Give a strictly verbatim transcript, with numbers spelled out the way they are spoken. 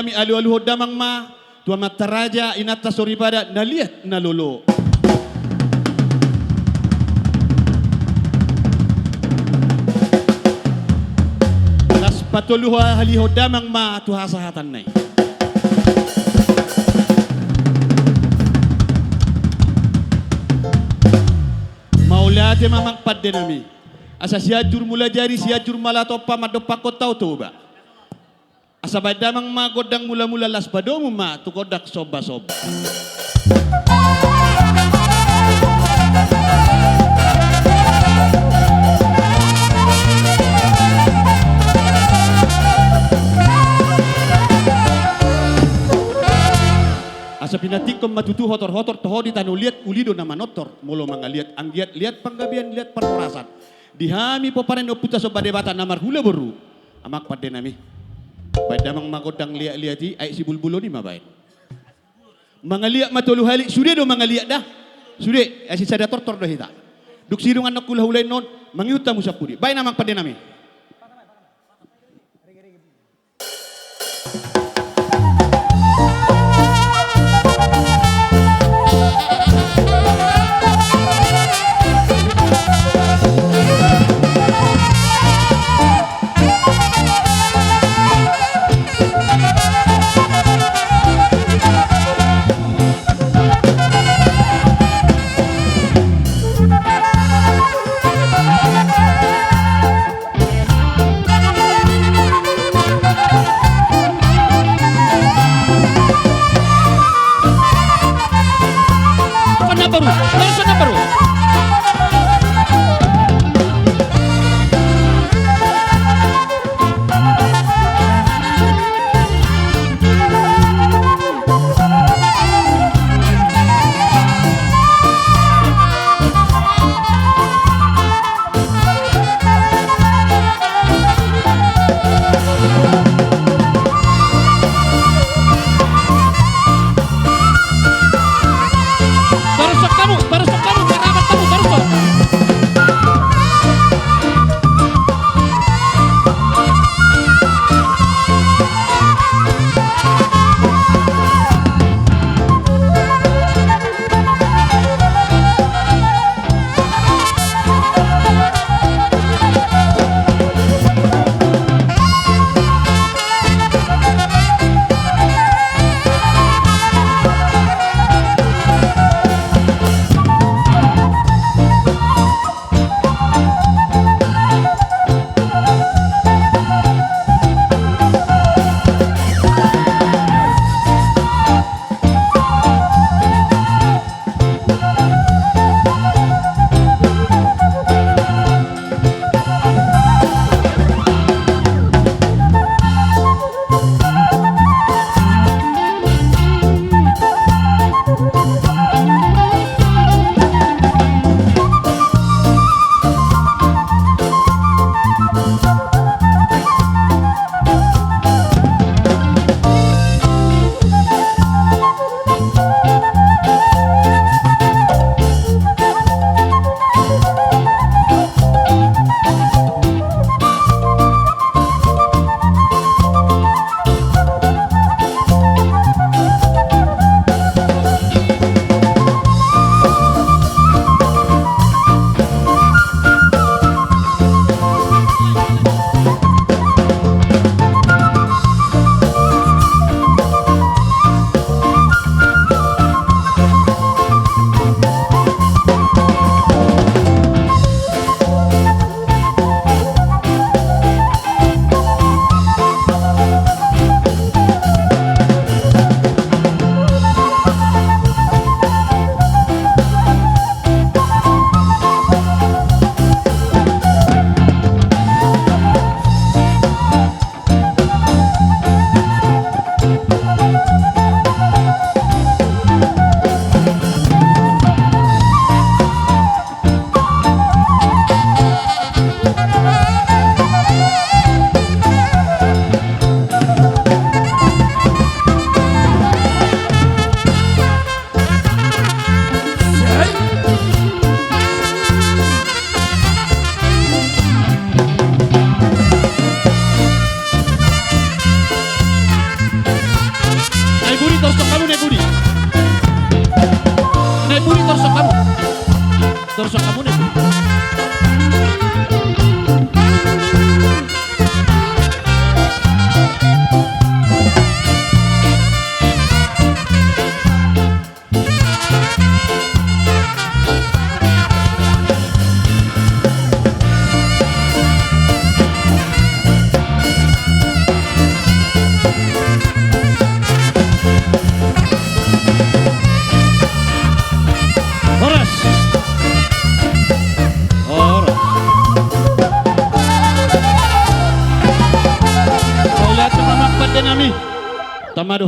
Hami alualuhon damang ma tu amanta raja, inanta soripada, na liat na lolo. Las patoluhalihon damang ma tu hasahatanna i. Mauliate ma amang pandenami. Asa Sianjur Mulajadi, Sianjur Malatompa mandompakhon Tao Toba. Asa baen damang ma gondang mulamula, las padomu ma tu gondang sombasomba. Asa pinantikhon ma tutu hotorhotor toho di tano liat, uli do na manortor, molo mangaliat anggiat liat panggabean liat parhorasan. Di hami pomparan ni ompunta Somba Debata na marhula boru. Amang pandenami, baen damang ma gondang liatliat i, aek sibulbulon i ma baen. Mangaliat ma tolu hali, sude do mangaliat da. Sude, ai sisada tortor do hita. Dung sidung annon hulahulaon on, mangihut hamu sampudi. Baen amang pandenami. Torsok hamu na i pudi. Na i pudi, torsok hamu. Torsok hamu na i pudi. Horas. Horas. Mauliate ma amang pande nami. Tama do